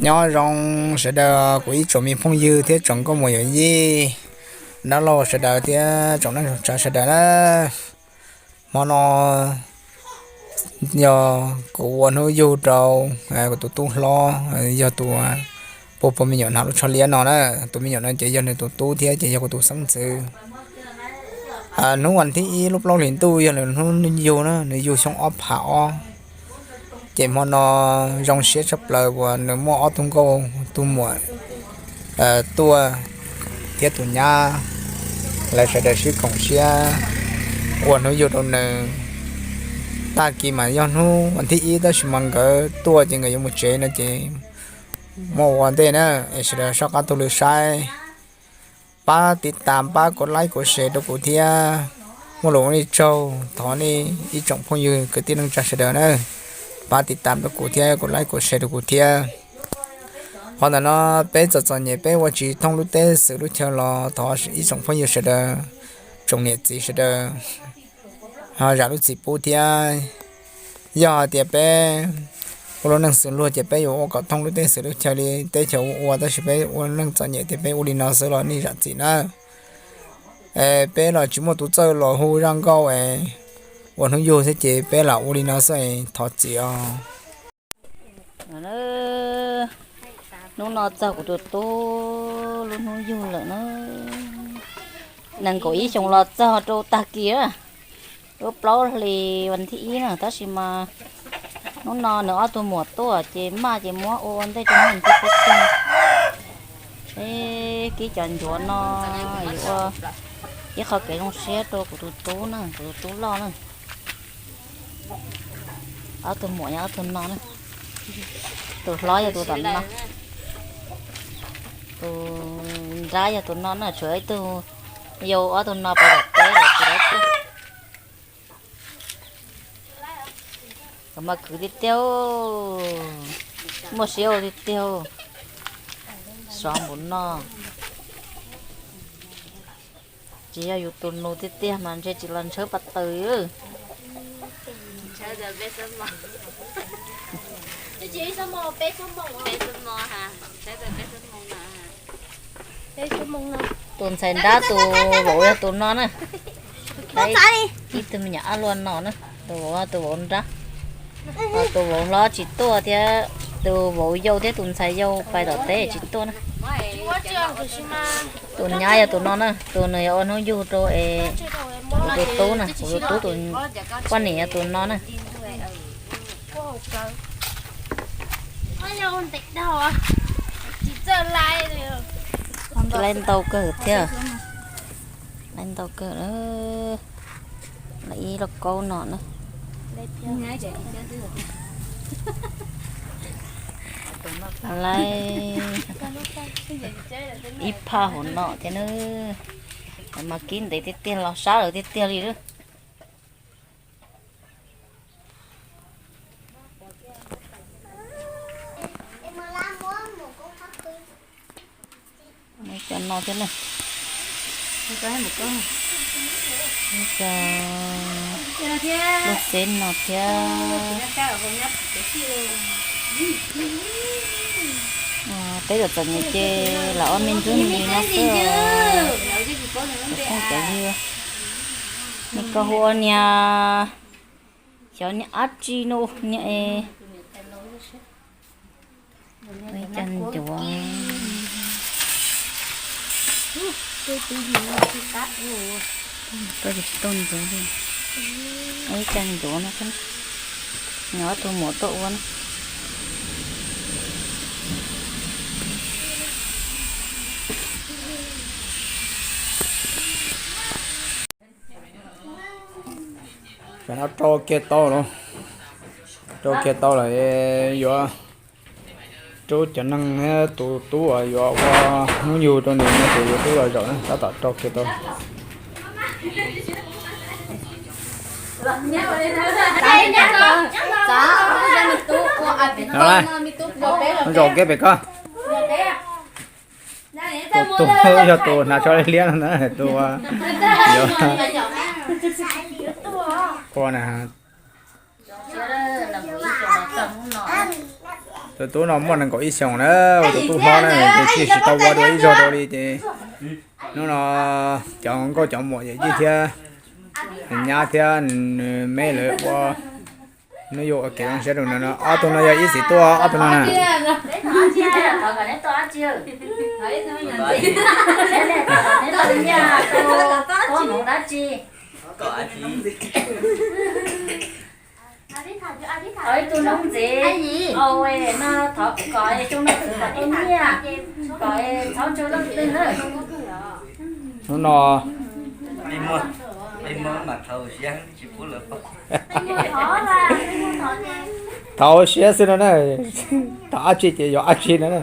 Nyob zoo sawv daws kuv ib tsoom me phooj ywg thiab tsoom nkauj muam yawm yij, dab laug sawv daws thiab tsoom neej tsa sawv daws na. Hmo no yog kuv ua hnub yug rau kuv tus tub hlob, yog tus puag puag me nyuam hnav lub tsho liab no na. Tus me nyuam no ces yog nws tus tub thiab ces yog kuv tus xeeb ntxwv. Hnub vas thib ib lub plaub hlis ntuj yog nws hnub yug na, nws yug xyoo ob phav ob. Ces hmo no zoo siab tshaj plaws uas nws muaj ob tug nkauj tug muam tuaj thiab tus nyab, lawv sawv daws sib koom siab ua hnub yug rau nws. Tag kis mas yog hnub vas thib ib tab sis mas nkawd tuaj ces nkawd yuav mus tsev no ces muab ua ua ntej na, es sawv daws soj qab taug lw saib. Pab tiv tam, pab kuv like kuv share rau kuv thiab. Muaj lus ua ib tsaug, thov nej ib tsoom phooj ywg kwv tij neej tsa sawv daws na, pab tiv tam rau kuv thiab, kuv like kuv share rau kuv thiab. Qhov ntawm no peb txom txom nyem peb ua tsis thooj lub teb xwm lub chaw los thov ib tsoom phooj ywg sawv daws, tsoom niam txiv sawv daws ho zam lub txim pub thiab. Yog hais tias peb ua lub neej xws luag ces peb yuav ua kom thooj lub teb xwm lub chaw li teb chaws ua ua, tab sis peb ua neej txom nyem tias peb ua li no xwb los nej zam txim na. Es peb los tsis muaj tus txawj los hu zaj nkauj es ua hnub yug thiab ces peb lam ua li no xwb es thov txim os. Hnub no txog kuv tus tub lub hnub yug lawm na. Nees nkaum ib xyoos los txog rau tag kis lub plaub hlis vas thib ib na, tab sis mas hnub no nws ob tug muam tuaj ces maj ces muab ua ua ntej rau hnub vas thib peb caug. Peb kib cov ncuav no yuav ua ib qho kev zoo siab rau kuv tus tub na, kuv tus tub loj na. Ob tug muam yog ob tug no na. Tus hlob yog tus tom no, tus nrab yog tus no na, tshuav ib tug yau ob tug no pais tom teb lawm tsis lawv tuaj. Koj mas khwv tiag tiag, muaj siab ua tiag tiag, sov npaum no. Tsis yog yus tus nus tiag tiag mas ntshe tsis los ntshawb pas taws. Tus ntxhais nrab tus vauv yog tus no na. Ib tug me nyuam ab luaj no na, tus vauv, tus vauv nrab. Ho tus vauv hlob tsis tuaj thiab, tus vauv yau thiab tus ntxhais yau pais tom teb tsis tuaj na. Tus nyab yog tus no na, tus nws yuav ua hnub yug rau es kuv tus tub na, kuv tus tub tus poj niam yog tus no na. Laiv ntau kawg thiab. Laiv ntau kawg, laiv ib lauj kaub no na. Laiv ib phaj hauv no thiab na. Mas kib ntev tiag tiag los sab lawm tiag tiag li lawm. Muaj cov no thiab na. Muaj cov lub xeb no thiab. Peb txom txom nyem ces lam ua me ntsuab me ntsis no xwb. Cov phooj cov ywg, nej koj hu ua niag, xyov niag dab tsi no niag es. Ib co ncuav. Koj tsis tau ncuav li. Ib co ncuav no, nyob tus muam tuaj ua na. Tam no rau kiag tau lawm, rau kiag tau lawm, yuav rub cov neeg thiab tus tub uas yuav ua hnub yug rau nws no ces yuav rub los zaum na, tab tom rau kiag tau. Zaum kiag pem koj. Tus tub yog tus hnav tsho liab no na, tus ua, yuav ua na. Tus tub no muaj nees nkaum ib xyoos na, ua tus tub hlob na, ces tsis tau ua dua ib zaug dua li ces hnub no cov nkauj cov muam yawm yij thiab nyab thiab nws me lawv ua, hnub yuav ua kev zoo siab rau nws no. Ob tug no yog ib txiv tub, ob tug no na. Ib tug noob ntxiv, no kom xyoo no kom tau nyiaj, kom txhob ntshaw leej twg na. Hnub no thov ua siab xwb no na, thov dab tsi ces yog dab tsi no na.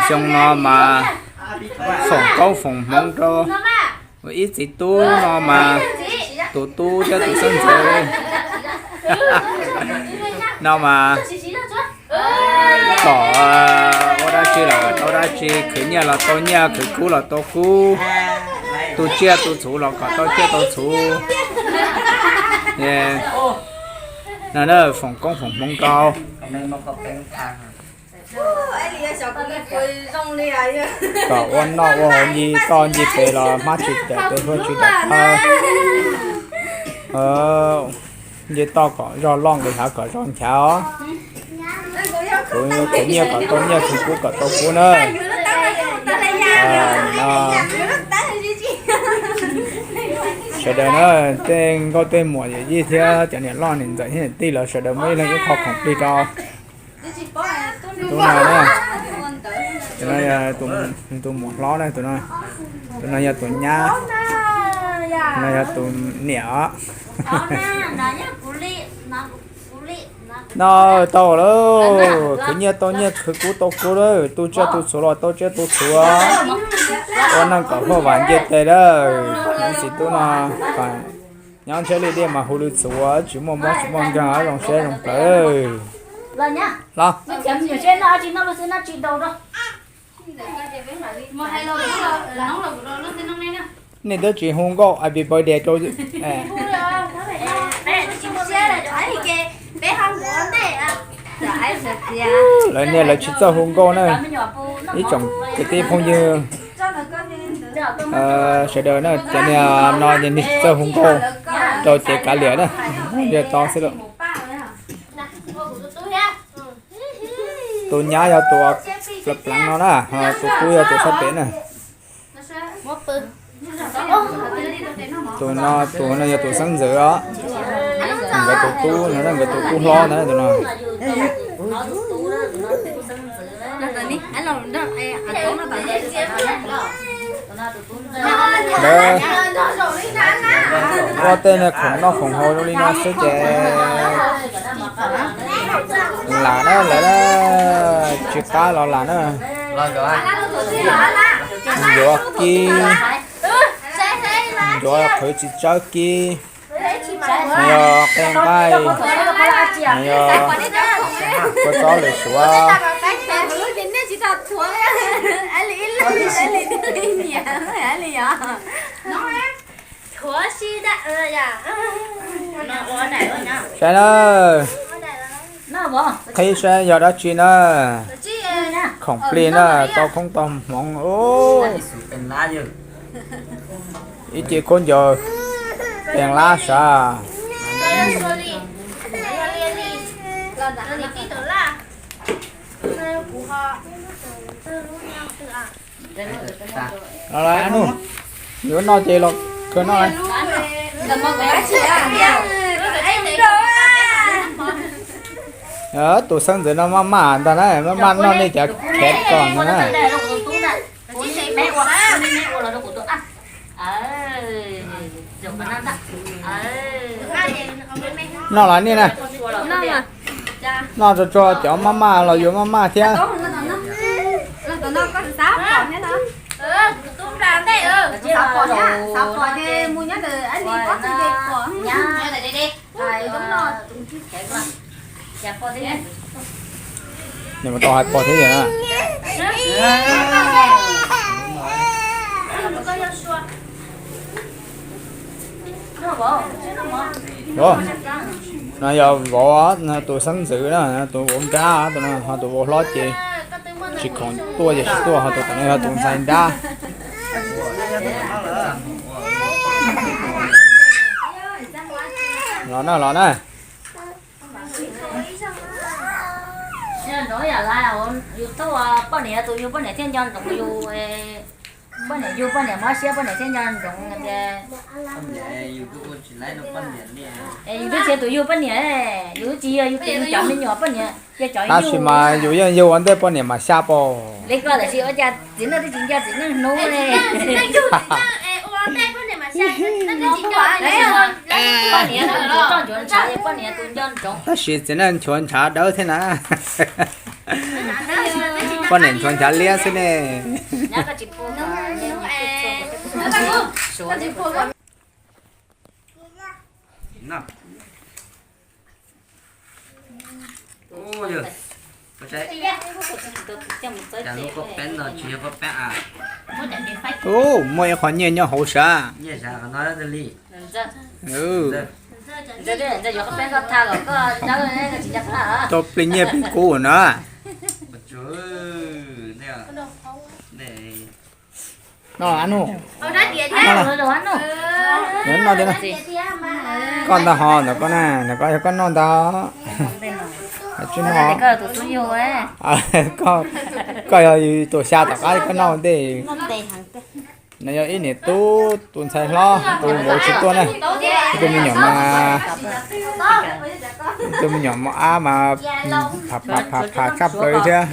Xyoo no mas foom koob foom hmoov rau ib txiv tub no mas, tus tub thiab tus xeeb ntxwv no mas, kom ua dab tsi los kom tau dab tsi, khwv nyiaj los tau nyiaj, khwv kub los tau kub, tu tsiaj tu txhuv los kom tau tsiaj tau txhuv. No na, foom koob foom hmoov rau. Kom ua noj ua haus ncig toj ncig pes los hmab tsis dam pes hlua tsis dam plaws. Ncig toj kom zog loj, nqis hav kom zog nchav os. Khwv nyiaj kom tau nyiaj, khwv kub kom tau kub na. Sawv daws na, tej nkauj tej muam yawm yij thiab cov niam loj niam ntxawm thiab niam tij lawv sawv daws muaj ib leeg ib qho khoom plig rau. Tus no na, tus no yog tus muam hlob na, tus no yog tus nyab, no yog tus niam. No tau lawm, khwv nyiaj tau nyiaj, khwv kub tau kub lawm, tu tsiaj tu txhuv los tau tsiaj tu txhuv. Ua neej kom huaj vam nce tes lawm, ib txiv tub no nyob ntshe li dej mas hu lwm txhuv, tsis muaj mob tsis muaj nkeeg, zoo siab zoo plaws. Los, nej twb tsis hu nkauj happy birthday rau. Lawv niag lawv tsis txawj hu nkauj na. Ib tsoom kwv tij phooj ywg sawv daws na, cov niag no ces nws tsis txawj hu nkauj rau cev kav liam na, ntiag to xwb lawm. Tus nyab yog tus pleev pleev no na, ho tus tub yog tus sab pem na. Tus no, tus no yog tus xeeb ntxwv os. Nkawd tus tub no, nkawd tus tub hlob ntag tus no. Lawv ua tej niag khoom noj khoom haus zoo li no xwb ces lam na, lawv tsis qab los lam na. Ncuav kib, ncuav qhwv txiv tsawb kib, no yog qee nqaij, no yog kua txob lwm suav. Saib na, qhib saib yog dab tsi na. Khoom plig na, tau koob tau hmoov. Ib ce khaub ncaws, peev lab sav. Los lawm, yuav noj ces los kawg noj. Tus xeeb ntxwv no maj maj ntag na, maj maj noj nej cov khav kom no na. Noj los nej na. Noj tsuag tsuag, cov maj maj los yuav maj maj thiab. Xav pom thiab no. Xav pom thiab, xav pom ces mus nyob ntawm Ais Lis pob txwv ces pom. Nws mus tau hais pom thiab yom. No yog vauv, tus xeeb ntxwv na, tus vauv nrab, tus no ho tus vauv hlob ces tsis khoom tuaj ces tsis tuaj, ho tus tom no yog tus ntxhais nrab. Los na, los na. Yus tub poj niam, tus yug poj niam thiaj nco ntsoov yus, poj niam yug poj niam mob siab poj niam thiaj nco ntsoov tias. Yus twb tsis yog tus yug poj niam, yus twb tsis yog yus tus cov me nyuam poj niam, yog cov tab sis mas yus yeej yug ua ntej poj niam mas xya pom. Li koj tam sis ua cas txiv neej twb tsis nco txiv neej hnub li. Poj niam tus toj nchuav ntshav, poj niam tus nco ntsoov. Tab sis txiv neej nchuav ntshav dawb thiab na. Poj niam nchuav ntshav liab xwb ne. Cas lub pob peb no tsis yog pob peb a? Ub, muaj ib qho nyiaj nyob hauv sav. Tau plig nyiaj plig kub na. No, Ab Nuj. Noj, koj ntag ho ntawm koj na, ntawm koj yog koj noj ntag. Tsis noj. Koj yog tus xya tom qab koj noj ua ntej. No yog ib niam tub tus ntxhais hlob tus vauv tsis tuaj na. Tus me nyuam mas, tus me nyuam mos ab mas pha pha pha pha tshaj plaws li thiab.